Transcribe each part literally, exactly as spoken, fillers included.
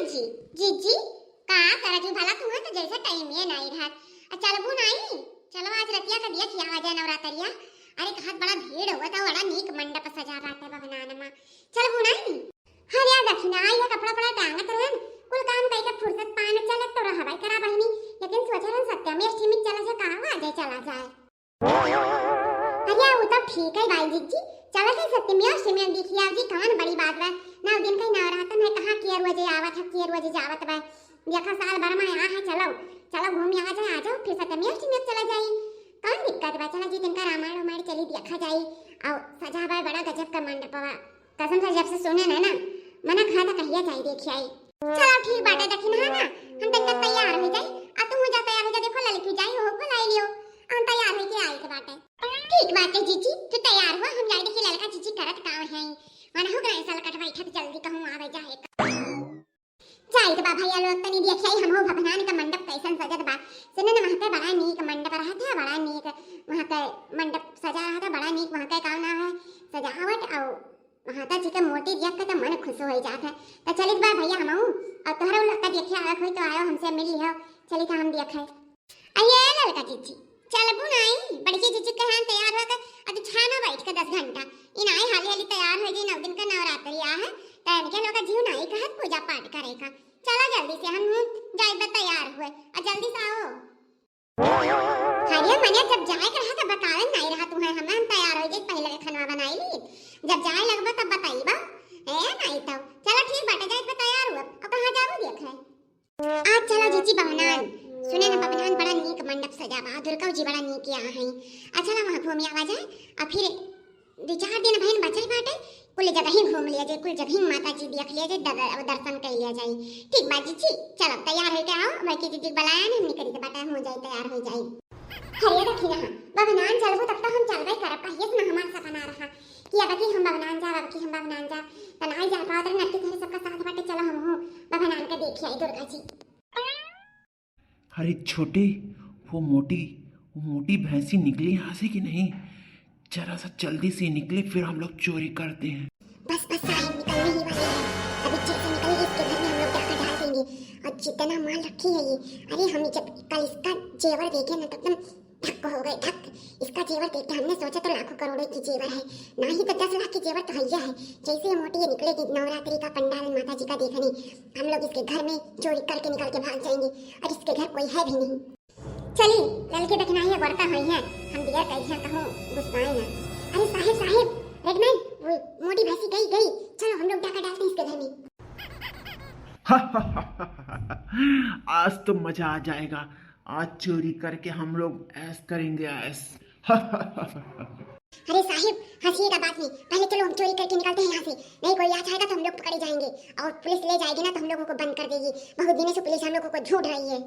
जी, जीजी, का करत हू भला? तुहैं तो जैसे टाइम ये नाई रहत। आ चलबू नाई? चलो आज रतिया का देखि आवा जाए नवरात्रिया। अरे कहत बड़ा भीड़ होत है, बड़ा नीक मंडप सजा बाटे बभनान मा। चलबू नाई? अरे दखिना, ये कपड़ा पड़ा टांगत रहन, कुल काम कई के फुर्सत पान चलत तो रहबै करा बहिनी, लेकिन सोचे रहन सत्यमी अष्टमी चला जाए, कहाँ आ जाए, चला जाए। अरे, वो तो ठीक है भाई जी, चलत है सत्यमी अष्टमी देखि आवा जी, कौन बड़ी बात बा। नौ दिन का ही नवरातन है, कहाँ के रोजे आवत है, के रोजे जावत बा। देखा साल भर मा यहाँ है, चलो, चलो घूम आवा जाए, आ जाओ, फिर सत्यमी अष्टमी चला जाई। कौन दिक्कत बा, चला जी, तिनका रामायण उमायण चली देखा जाई। और सजा बा बड़ा गजब का मंडपवा। कसम से जब से सुने ना, ना, मना खा था कहिया जाई देखि आई। चलो ठीक बाटे, दखिना है ना, हम तनिका तैयार हो जाई, आ तू हो जा तैयार हो जा, देखो ललकी जाई हो बोलाई लियो, हम तैयार होके आई के बाटे। ठीक बाटे जीजी, तू तैयार हो, हम जाई देखी ललका जीजी करत का है, मना हो गए सल कट बैठत जल्दी कहूँ आवे जाए। जाई तो बा भैया लोग तनी देखि आई हम हो भभनान का मंडप कैसन सजत बा। सुने ना वहाँ पे बड़ा नीक मंडप रहत है, बड़ा नीक वहाँ के मंडप सजा रहत है, बड़ा नीक वहाँ के का ना है सजावट, और माता जी के मूर्ति देख के तो मन खुश हो जात है। तो चलित बा भैया हमहू, और तोहरा लड़का देखे आवत होई तो आयो हमसे मिली हो, चलित हम देखे। अये ललका जीजी, चलबू नाई? बड़की जीजी कहे तैयार हो के, अब छाना बैठ के दस घंटा, ई नाई हाली हाली तैयार हो गई, नौ दिन का नवरात्रि आ है, तो इनके लोग का जीव नाई कहत पूजा पाठ करे का। चला जल्दी से हम जाए बा तैयार हुए, और जल्दी से आओ। अरे मने जब जाए के रहा तो बतावे नाई रहा तुम्हें, हमें हम तैयार हो जाए, पहले के खनवा बनाई ली, जब जाए लगबा तब बताइबा। ए नाई तो चलो ठीक बाटे, जाए पे तैयार हुआ। अब कहाँ जाबू देखे? आज चलो जीजी बभनान, सुने ना बभनान बड़ा नीक मंडप सजा बा, दुर्गा जी बड़ा नीक यहाँ है। अच्छा ना वहाँ घूम आवा जाए, और फिर दो चार दिन बहन बचल बाटे, कुल जगह ही घूम लिया जाए, कुल जगह ही माता जी देख लिया जाए, दर-, दर्शन कर लिया जाए। ठीक बा जीजी, चलो तैयार होके आओ, बड़की जीजी के बुलाया नहीं, हमने करी तो बाटा हो जाए, तैयार हो जाए। अरे दखिना, बभनान चलबू तब तो हम चलबे करब, कहिए से ना हमार सपना रहा कि अब की हम बभनान जाब, अब की हम बभनान जाब, तो नाई जा पावत रहे, नक्की तोहरे सबका साथ बाटे, चलो हम हो बभनान के देखि आई दुर्गा जी। अरे छोटे, वो मोटी, वो मोटी भैंसी निकली यहाँ से कि नहीं? जरा सा जल्दी से निकले, फिर हम लोग चोरी करते हैं। बस बस साहब, निकलने ही वाले हैं। अभी जैसे निकलेगी इसके घर में हम लोग डाका डाल देंगे। और जितना माल रखी है ये, अरे हम जब कल इसका जेवर देखे ना तो एकदम धक हो गए, धक। इसका जेवर देख के हमने सोचा तो लाखों करोड़ों की जेवर है, ना ही तो दस लाख की जेवर तो हैया है। जैसे ये मोटी ये निकलेगी नवरात्रि का पंडाल माता जी का देखने, हम लोग इसके घर में चोरी करके निकल के भाग जाएंगे और इसके घर कोई है भी नहीं। चली, ललकी दखिनाई है, बरता हुई है, हम दिया कही है कहूँ गुस्साए ना। अरे साहेब, साहेब, रेडमैन, वो मोटी भैंसी गई, गई, चलो हम लोग डाका डालते हैं इसके घर में। आज तो मजा आ जाएगा, आज चोरी करके हम लोग ऐश करेंगे, ऐश। अरे साहेब, हंसिए का बात नहीं, पहले चलो हम चोरी करके निकलते हैं यहाँ से, नहीं कोई आ जाएगा तो हम लोग पकड़े जाएंगे और पुलिस ले जाएगी ना तो हम लोगों को बंद कर देगी। बहुत दिनों से पुलिस हम लोगों को ढूंढ रही है।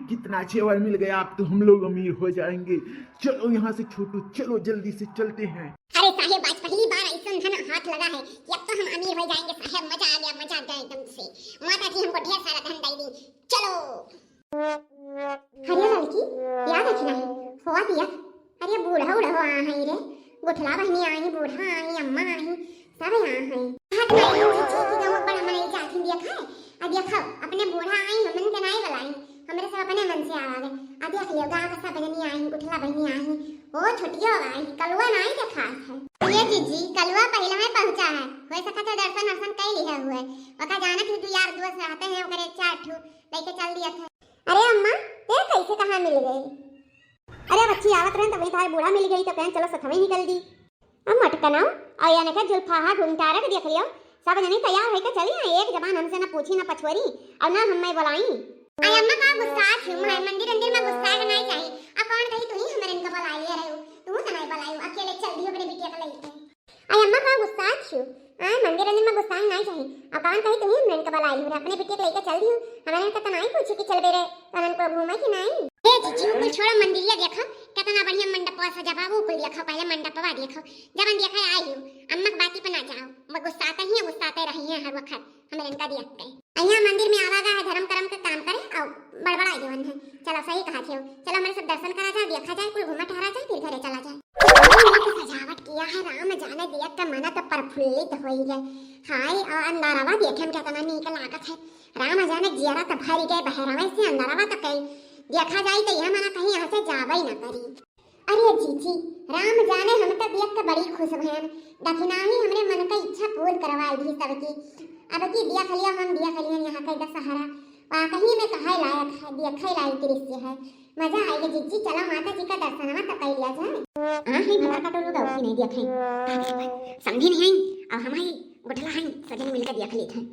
कितना जेवर मिल गया, अब तो हम लोग अमीर हो जाएंगे। चलो यहाँ से छोटू, चलो जल्दी से चलते हैं। अरे साहेब, आज पहली बार ऐसन धन हाथ लगा है कि अब तो हम अमीर हो जाएंगे साहेब। मजा आ गया, मजा आ गया एकदम से। माता जी हमको ढेर सारा धन दे दी। चलो। अरे ललकी, या देखी नहीं, होवा दिया। अरे बूढ़ा उढ़ा हो आ है रे, गुठला बहनी आई, बूढ़ा आई, अम्मा आई, सब यहाँ है। हाथ मारी जीजी की गाँव बड़ा मनई जात ही देखा है। आ देखो, अपने बूढ़ा आई, हमन के नाई बुलाई, हमरे सब अपने मन से आवा गए। आ देख लियो, गाँव का सब जनी आई, गुठला बहनी आई, ओ छोटियो आई, कलुआ नाई देखात है। ये जीजी, कलुआ पहले में पहुँचा है, हो सकता है दर्शन वर्शन कई लिया हुए। ओका जानत ही दू यार दोस्त रहते हैं, ओकरे चार ठू लेके चल दिया था। अरे अम्मा, ते कैसे कहाँ मिल गई? अरे बच्ची आवत रहन तो वही थारे बूढ़ा मिल गई तो कहन चलो सथवे निकल दी। अब मटकनो, और याने के जुल्फाहा घुंघटारा के देख लियो, सब जनी तैयार होके चली हैं, एक जबान हमसे ना पूछी ना पछोरी, और ना हमें बुलाई। आई अम्मा का गुस्सा थी, मैं मंदिर अंदिर में गुस्सा के नहीं चाहिए। अब कौन कही तू ही हमारे इनका बुला लिया रहे हो, तू तो नहीं बुलाई, अकेले चल दी अपने बिटिया को लेके। आई अम्मा का गुस्सा थी, आई मंदिर अंदिर में गुस्सा नहीं चाहिए। अब कौन कही तू ही हमारे इनका बुलाई हो, अपने बिटिया को लेके चल दी हूँ, हमारे इनका तो नहीं पूछी कि चल बेरे, तो हमको घूमे कि नहीं। ए जीजी, वो कुल छोड़ो, मंदिरिया देखो, कितना बढ़िया मंडपवा सजा बा, वो कुल देखो, पहले मंडपवा देखो, जब हम देखा आई हूँ, अम्मा की बाती पर ना जाओ, वो गुस्साते ही हैं, गुस्साते रही हैं हर वक्त। हमरे इनका दिया के। यहाँ मंदिर में आवा गा है, धर्म कर्म के काम करे और बड़बड़ाई देवन है। चलो सही कहा थे, चलो हमारे सब दर्शन करा जाए, देखा जाए, कुल घूमा टहरा जाए, फिर घरे चला जाए। इतनी नीक सजावट किया है, राम जाने ने देख के मन तो प्रफुल्लित होई गए। हाय, और अंदरवा देखे में कितना नीक लागत है। राम जाने जियरा तो भर गए बहरवे से अंदरवा तो कहीं देखा जाई तो यह मना कहीं यहाँ से जावे ही ना करी। अरे जीजी, राम जाने हम तो देख के बड़ी खुश भयन। दखिनाही हमरे मन का इच्छा पूर्ण करवाई दी सबकी। अब की देख लियो हम देख लियो यहाँ का दशहरा। वाकई में कहे लायक है, देखे लायक दृश्य है। मजा आएगा जीजी, चलो माता जी का दर्शनवा तो कर लिया जाए। हाँ, है भला कटोरू गौसी नहीं देखे। का देखबे? समधी नहीं है, अब हम है, गुठला है, सजन मिलकर देख लेते हैं।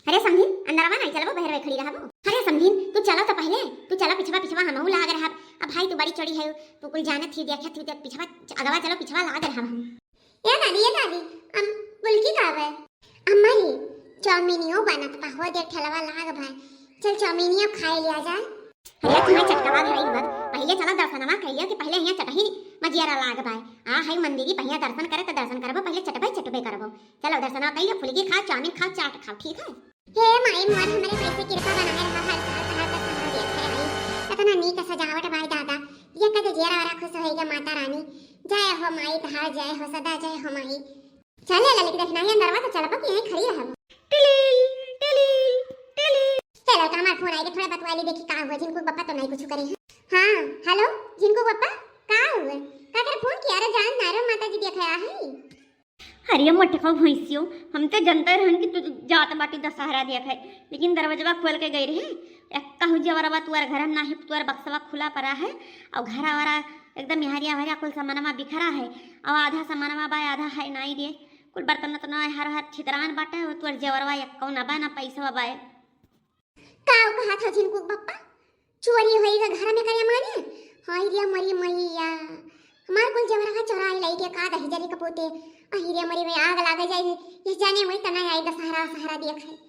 अरे समधी, अंदरवा नहीं चलबो, बहरवे खड़ी रहबो। अरे समधी, तू चलो तो पहले, तू चलो पिछवा पिछवा हमहू लाग रहब। अब भाई तू बड़ी चढ़ी है, तू कुल जानत ही, देखत ही, देख पिछवा, अगवा चलो पिछवा लाग रहब हम। ए दादी, ए दादी, अम, बोल की का बे? अम्मा जी, चाउमीनियो बनत बा, हो दे ठेलवा लाग बा। चल चाउमीनियो खाए लिया जाए। अरे तुम्हें चटकवा धराई बा, पहले चलो दर्शनवा कर लियो कि पहले यहाँ चटही मजियारा लाग बा। आ है मंदिरी पहले दर्शन करे तो दर्शन करबो, पहले चटबे चटबे करबो। चलो दर्शनवा कर लियो, फुलकी खाओ, चाउमीन खाओ, चाट खाओ, ठीक है? हे माई मोर, हमरे कैसे कृपा बनाए रहा, हर साल तहार दशहरा देखे आई। इतना नीक सजावट बाय दादा, ये कदे जियरा वारा खुश होएगा माता रानी। जय हो माई तहार, जय हो सदा, जय हो माई। चले ललित देखना ही अंदरवा तो चलबो कि यहीं खड़ी रहब। टिलिल, टिलिल, टिलिल। चलो तो हमार फोन आएगा, थोड़ा बतवा ली देखी का हुआ, झिनकू बप्पा तो नहीं कुछ करे हैं। हाँ, हेलो, झिनकू बप्पा, का हुआ? का करे फोन किया रे जान, नारो माता जी देखे आ है। अरे मोटका भैंसियो, हम तो जनते रहन कि तू जात बाटी दशहरा देखे, लेकिन दरवाजवा खोल के गई रहे। एक कहूँ जेवरवा तुअर घर में नाही, तुअर बक्सवा खुला पड़ा है, और घरा वरा एकदम हरिया भरिया कुल सामानवा बिखरा है, और आधा सामानवा बा आधा है नाई रे। कुल बर्तन उर्तन हर हर छितरान बाटे, और तुअर जेवरवा एक कौन बा ना पैसवा बा। का कहा था झिनकू बप्पा? चोरी होई ग घर में करे माने? हाय रे मरी मैया, हमार कुल जेवरवा चोराई लाई के का दही जरी कपूते। अही रे मरी में आग लाग जाई, ये जाने वही तना आई दशहरा सहरा देखे।